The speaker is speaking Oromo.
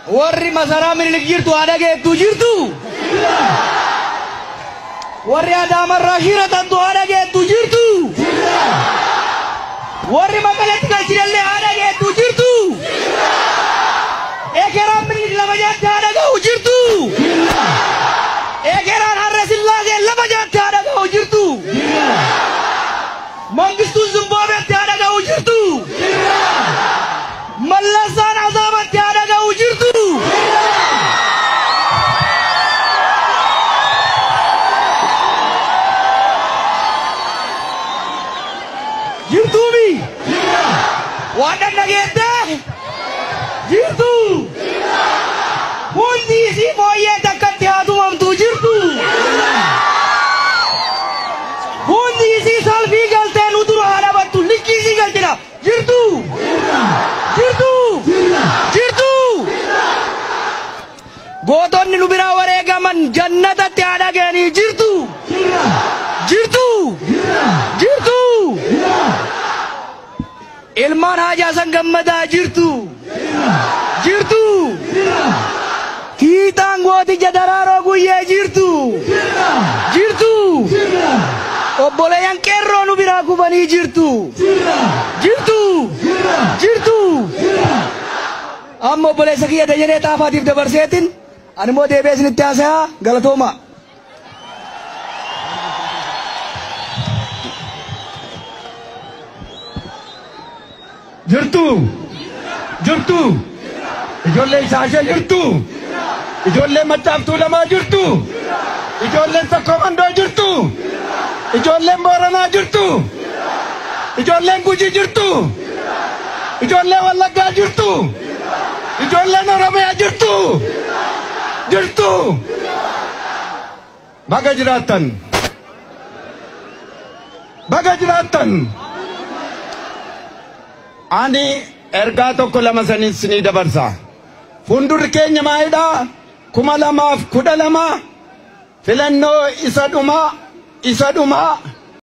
Warri masaraa Minilik jirtu haa dhageettu jirtu. Warri Adaamarraa shiratantu haa dhageettu jirtu. Warri Maqaleetti galchinallee haa dhageettu jirtu. Ekeraan Minilik lafa nyaatti haa dhaga'u jirtu. Ekeraan Harre Sillaasee lafa nyaatti haa dhaga'u jirtu. Mangistuun Zimbaabeetti haa dhaga'u jirtu. Mallasaan Azaabatti haa dhaga'u jirtu. Jirtuumi. Waan dhageette jirtu. Hundi isii fooyyee takkatti haa tumamtu jirtu. Hundi isii salfii galtee nu dura haa dhabattu likkii isii galchina jirtu. Jirtu. Jirtu. Gootonni nu biraa wareegaman jannatatti haa dhageenii jirtu. Jirtu. Jirtu. Ilmaan Haajaa San Gammadaa jirtu. Jirtu. Fiixaan gooticha Daraaroo Guyyee jirtu. Jirtu. Obboleeyyan qeerroo nu biraa kufanii jirtu. Jirtu. Jirtu. Amma obboleessa kiyya Dajanee Xaafaatiif dabarseetin ani immoo deebi'ee isinitti haasayaa galatooma. Jirtu. Jirtu. Ijoolleen Shaashee jirtu. Ijoolleen Maccaaftuu lamaa jirtu. Ijoolleen Sakkoo Mandoo jirtu. Ijoolleen Booranaa jirtu. Ijoolleen Gujii jirtu. Ijoolleen Wallaggaa jirtu. Ijoolleen Oromiyaa jirtu. Jirtu. Baga jiraattan. Baga jiraattan. Ani ergaa tokko lama sanin sinii dabarsa. Fuuldurri keenya maalidhaa? 2012 filannoo isa dhumaa isa dhumaa